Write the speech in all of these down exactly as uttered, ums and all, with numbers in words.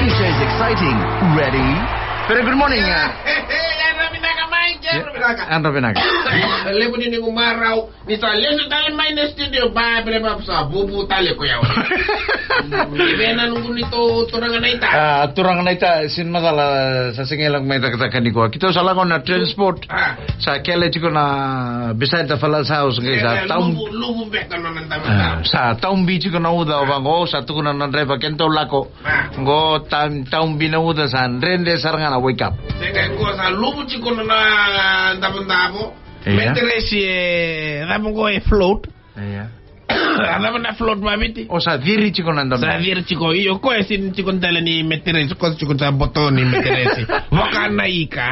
This is exciting. Ready? Very good morning. Uh, Yadra vinaka mai, yadra vinaka. Yadra vinaka. Levu ni noqu marau ni sa lesu tale mai na studio, ba, bre, ba, sa vuvu tale ko yau. Ni vena noqu ni to, turaga naita. Ah, turaga naita, sin macala, sa sega ni lako mai cakacaka nikua. Keitou sa lako na transport. Ah. Sa kele tiko na beside the Fala's house, qai sa taum-, luvu, luvu beka nona dama. Ah, sa taubi tiko na uca, o vaqo, sa tukuna na draiva, keitou lako. Ah. Qo tam-, taubi na uca, sa dredre sara ga na wake up. Sega, qo sa luvu tiko na davodavo. Ia. Meteresi e, cava qo e float. Ia. A cava na float vaviti? O sa ciri tiko na dama. Sa ciri tiko. Io, ko e sin tiko dela ni meteresi, ko tiko sa boto ni meteresi. Vaka na ika.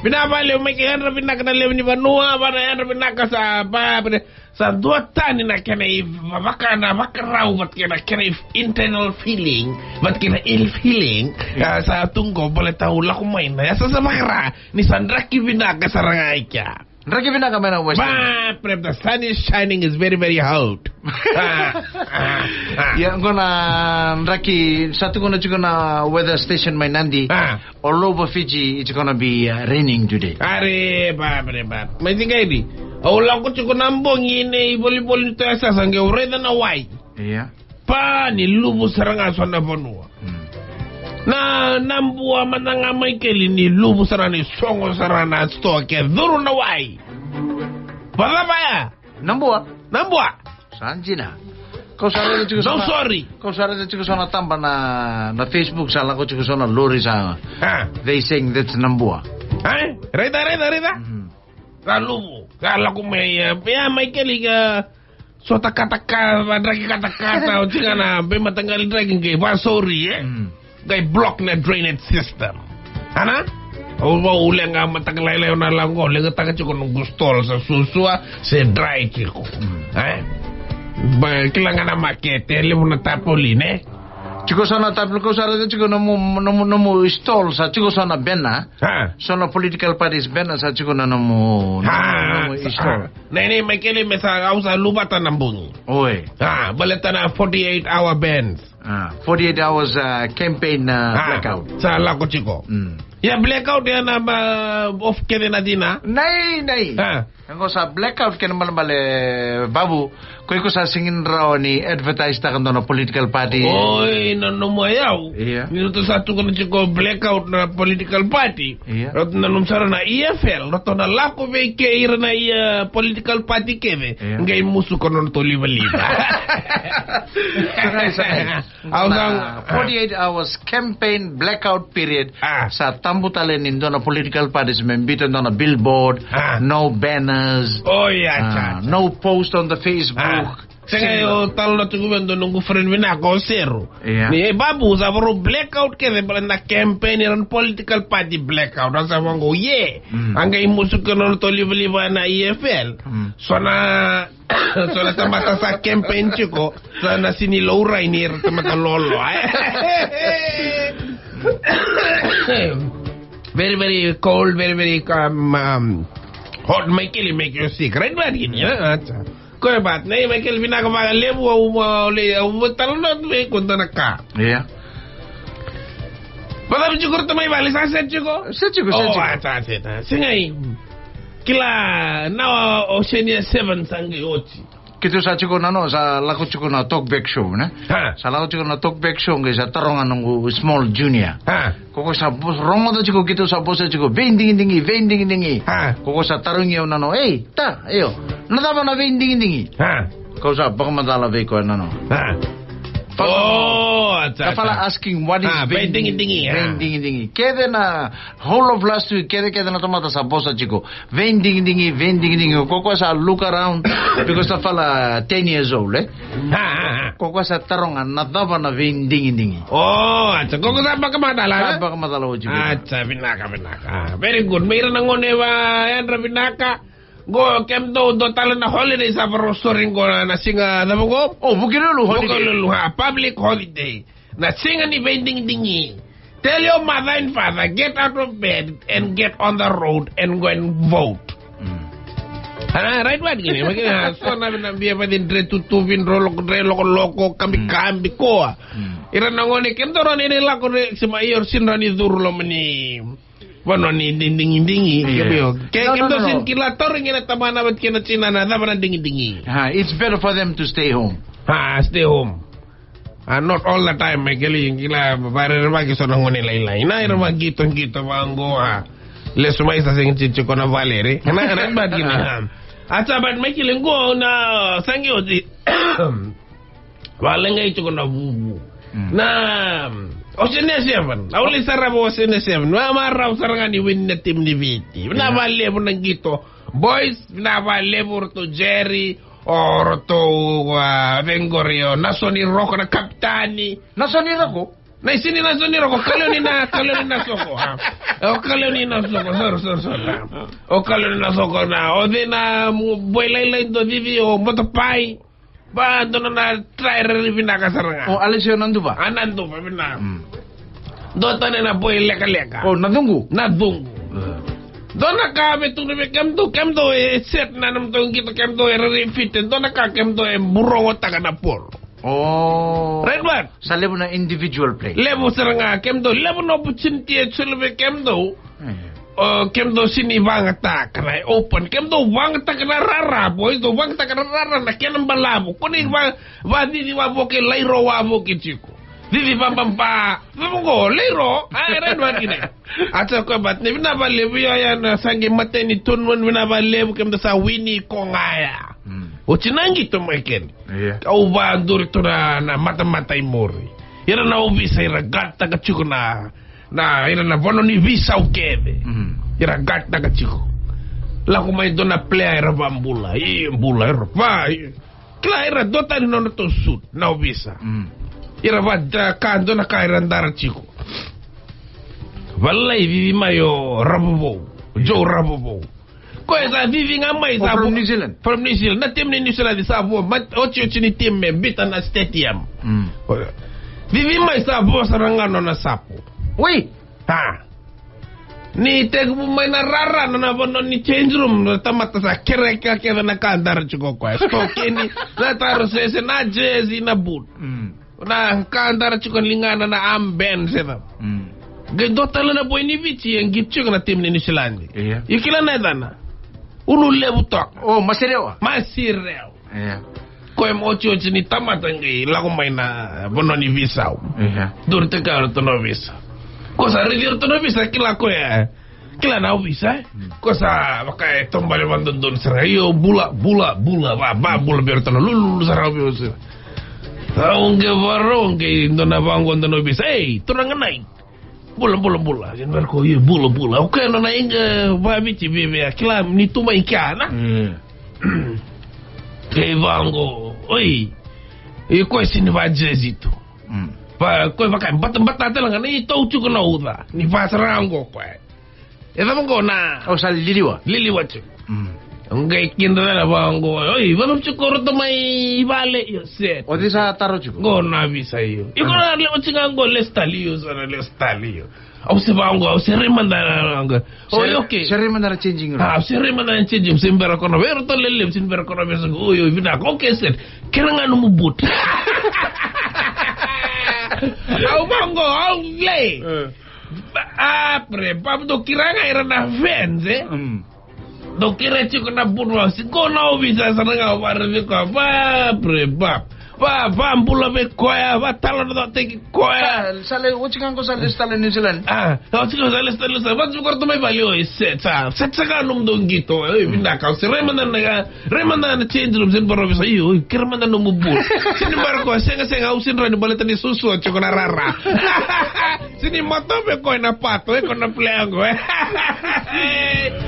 Vinaka vakalevu, mai ke yadra vinaka na lewe ni vanua, vana yadra vinaka sa ba, bre. Sa dua tani na kena i va-, vaka na vakarau, vata kei na kena i internal feeling, vata kei na ill feeling. Ah, sa tu qo baleta au lako mai na yasa sa vakara ni sa draki vinaka sara ga i kea. Draki vinaka mai na West. Ba, pre, the sun is shining, is very, very hot. Ah, ah, ah. Ia, qo na draki, sa tukuna tiko na weather station mai Nadi. Ah. All over Fiji, it's gonna be, uh, raining today. Are, ba, bre, ba. Mai tiga iri. Au lako tiko na bogi nei volivoli ni toya sasa, qai au raica na wai. Ia. Pa, ni luvu sara ga so na vanua. Mm. Na, Nabua mada ga, Maikeli, ni luvu sara, ni sogo sara na sitoa ke curu na wai. Vacava ya? Nabua. Nabua. Sa dina. Kau sa raica tiko so na, sorry. Kau sa raica tiko so na taba na, na Facebook, sa lako tiko so na lori sa. Ah. They saying that's Nabua. Eh? Raica, raica, raica. Mhm. Sa luvu. Sa lako mai, eh, ya, Maikeli, ka so ta katakata, draki katakata, o tiga na, be mataqali draki qai vasauri, eh? Mm. Qai block na drainage system. Ana? Au, au leqa mataka lailai au na lako, leqataka tiko noqu stall sa suasua, se dry tiko. Mm. Eh? Ba, kila ga na makete, levu na tarpaulin, eh? Tiko so na tarpaulin, kau sa raica tiko nomu, nomu, nomu stall, sa tiko so na banner. Ah. So na political parties banner, sa tiko na nomu, nomu, ah, nomu sa, stall. Ah. Nei, nei, Maikeli, me sa, au sa luvata na bogi. Oi. Ah, baleta na forty-eight hour bans. Ah, forty-eight hours, uh, campaign, uh, ah, blackout. Sa lako tiko. Mm. Ia, blackout ya na, uh, off kece na dina. Nei, nei. Ah. Qo sa blackout kena balebale, Babu. Ko iko sa sega ni rawa ni advertise taka dua na political party. Oi, na nomu yau. Ia. Ni ratou sa tukuna tiko blackout na political party. Ia. Ratou nanuma sara na E F L, ratou na lako vei kei ira na, ia, political party kece. Ia. Qai musuka nodratou livaliva. Sa rai, sa rai. Au na, na forty-eight hours campaign blackout period. Ah. Sa tabu tale ni dua na political parties me biuta dua na billboard, ah, no banners. Oh, yeah, ah, cha, cha. No post on the Facebook. Ah. Sega, o talanoa tiko vei dua noqu friend vinaka o Seru. Yeah. Ni, e, Babu, sa vakarau blackout kece baleta na campaign era na political party blackout. Au sa vaqo, yeah. Mm. A qai musuka nodratou livaliva na E F L. Mm. So na, so na tamata sa campaign tiko, sa na sega ni laurai ni era tamata loloa, eh. Very, very cold, very, very, um, um, hot, Maikeli, make you sick. Right, right, yeah, that's, uh, Koya, but nei, Maikeli, vinaka vakalevu, au, au, au, au talanoa tu vei iko dua na ka. Ia. Vacava tiko ratou mai vale, sa set tiko? Set tiko, set tiko. Oh, a, sa set, a. Sega, kila, na o senior seven sa qai oti. Keitou sa tiko na no, sa lako tiko na talk back show, ne? Ha. Sa lako tiko na talk back show, qai sa taroga noqu small junior. Ha. Ko koya sa bo-, rogoca tiko keitou sa vosa tiko, veidigidigi, veidigidigi. Ha. Ko koya sa tarogi au na no, ei, ta, io. Na cava na veidigidigi? Ha. Kau sa vakamacala vei koya na no. Ha. Fala, oh, acha, ka fala acha. Asking what is, ha, veidigidigi, veidigidigi, ha. Veidigidigi. Kece na whole of last week, kece, kece na tamata sa vosa tiko. Veidigidigi, veidigidigi. Ko koya sa look around, because na fala ten years old, eh? Ha, ha, ha. Ko koya sa taroga na cava na veidigidigi. Oh, acha, ko koya sa vakamacala, eh? Sa vakamacala oti. Acha, vinaka, vinaka. Ah, very good. Me ira na gone va yadra vinaka. Qo kemudou dua tale na holiday sa vakarau sori qo na, na siga cava qo? Oh, Vukelulu holiday. Vukelulu, ha, public holiday. Na siga ni veidigidigi. Tell your mother and father, get out of bed and get on the road and go and vote. Mm. Ah, right word kina. Makina, so na vina bia vadi dre tutuvi, dro loko, dre loko loko, kambi kambi koa. Ira na gone, kemdou rau ni lako re, sima io sini rau ni curu loma ni vanua ni di-, digidigi. Ke, kemdou sini kila tauri gina tamana vati kena tina na cava na digidigi. Ah, it's better for them to stay home. Ah, stay home. Ah, not all the time, mai keli, kila, varere vaki so na gone lailai. Na ira vaqito, qito, vaqo, ah. Lesu mai sa sega ni tiko na valeri. Na, na, na, na. Ata, but mai keli qo na, sagi oti. Valegai tiko na vuvu. Na, Oceania Seven. Au lai sarava Oceania Seven. Wa marau sara ga ni win na team ni Viti. Na valevu na qito. Boys, na valevu ratou Jerry. O ratou, ah, vei qori o Nasoni Roko na kapitani. Nasoni Roko? Na isini Nasoni Roko, Kaleoni na, Kaleoni na Soko, ah. O Kaleoni na Soko, sorry, sorry, sorry, ah. O Kaleoni na Soko na, o cei na, mm, boi lailai do cici, o Motopai. Ba, dona na try rairai vinaka sara ga. O Alesio Naduva? A Naduva, vinaka. Dua tani na boi lekaleka. O Nacungu? Nacungu. Dua na ka me tukuna vei kemudou, kemudou e set na nomudou qito, kemudou e rairai fite, dua na ka kemudou e burogotaka na polo. O. Right, man? Sa levu na individual play. Levu sara ga, kemudou, levu na opportunity e soli vei kemudou. O, kemudou sini vagataka na open, kemudou vagataka na rara, boys, dou vagataka na rara na kena balavu. Ko ni va, vacici wavoki, lairo wavoki tiko. Cici vababa, vavoqo, lairo, a, e rai dua kina. A tsa koya, but ni vinaka valevu, io, ya na sa qai mateni tournament, vinaka valevu, kemudou sa wini ko ga ya. Oti na qito mai kena. Au vaduri tu na, na matamata i muri. Ira na ovisa, ira gataka tiko na, na, ira na vanua ni veisau kece. Ira gataka tiko. Lako mai dua na player era vabula. Io, bula, era va, io. Kila era dua tani na nodratou suit, na ovisa. Era va, da, ka, dua na ka era dara tiko. Valai cici mai o Ravovou. Joe Ravovou. Koya sa cici ga mai, sa from New Zealand. From New Zealand. Na team ni New Zealand sa vo, ma, otioti ni team me biuta na stadium. Cici mai sa vo sara ga nona sapo. Oi! Ha. Ni tekivu mai na rara, na, na vanua ni change room, na tamata sa kereka kece na ka dara tiko koya. Stokeni, na taro sese, na jersey, na boot. Na ka dara tiko na ligana, na armband, se cava. Qai dua tale na boy ni Viti e qito tiko na team ni New Zealand. Io. Io, kila na yacana. Ulu levu toka. O, Masirewa. Masirewa. Io. Koya mo otioti ni tamata qai lako mai na vanua ni veisau. Io. Duri tiko ratou na ovisa. Ko sa raici ratou na ovisa, kila koya. Kila na ovisa, e? Ko sa vaka e taubale vadodonu sara. Io, bula, bula, bula, va, va, bula vei ratou na lululu sara, ovisa. Au qai varau, au qai dua na vaqo, dua na ovisa. Ei, turaga nai. Bula, bula, bula. Sini vara ko, io, bula, bula. O koya nona iga vaviti veve, a kila ni tu mai kea, na? Qai vaqo, oi. Io, koya sini vajezi tu. Va, koya vaka, bata, bata tale ga, ni tau tiko na uca. Ni vasara ga qo koya. E cava qo na? O sa liliwa. Liliwa tiko. Au qai kida tale vaqo. Oi, vava tiko ratou mai vale, io, set. O cei sa taro tiko? Qo na ovisa, io. Io, qo na lewa tiko ga qo, lesu tale, io, sa na lesu tale, io. Au se vaqo, au se rai mada na qo. Oi, okay. Se rai mada na changing room. A, au se rai mada na changing room, se bera ko na vei ratou lelevu, se bera ko na vei sa qo. Oi, oi, vinaka, okay, set. Kere ga nomu boot. Au vaqo, au lei. Ba, a, pre, ba, dou kila ga ira na fans, e? Dou kila tiko na bulu, se qo na ovisa sara ga, vara vei koya, ba, pre, ba. Va, va bula vei koya, va tala na coteki koya. Sa, sa lai, oti ga qo sa lai, sa lai New Zealand. A, oti ga sa lai, sa lai, sa, va tiko ratou mai vale, oi, se, sa, sa, sa ga nomudou qito, oi, vinaka, se rai mada na ga, Rai mada na change room, sini vara ovisa, io, oi, kere mada nomu boot. Sini vara koya, sega, sega, au sini rawa ni baleta ni suasua tiko na rara. Sini matau vei koya na pato, e ko na player qo, e.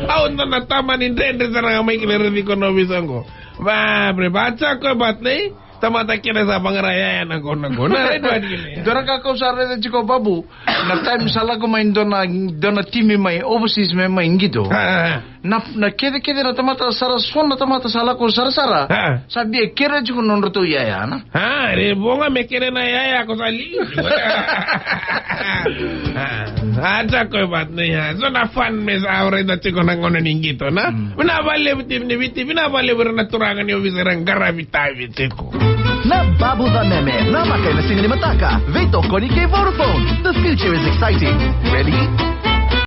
Au dua na tama ni dredre sara ga mai kina raici koya na ovisa qo. Va, bre, va tsa koya, but nei tamata kece sa vaqara yaya na qo, na qo. Na rai dua kina. Dua na ka kau sa raica tiko, Babu. Na time sa lako mai dua na, dua na timi mai overseas me mai qito. A, a, a. Na, na kece, kece na tamata sara, so na tamata sa lako sarasara. A. Sa via kere tiko nodratou yaya, na? A, re vo ga me kere na yaya ko sa lili. A. A, sa koya vata na ya. So na fun me sa au raica tiko na gauna ni qito, na? Mm. Vinaka vakalevu, timi ni Viti, vinaka vakalevu ira na turaga ni ovisa era qaravi tavi tiko. Na Babu Vameme, na maka ena siga ni mataka, veitokoni kei Vodafone. The future is exciting. Ready?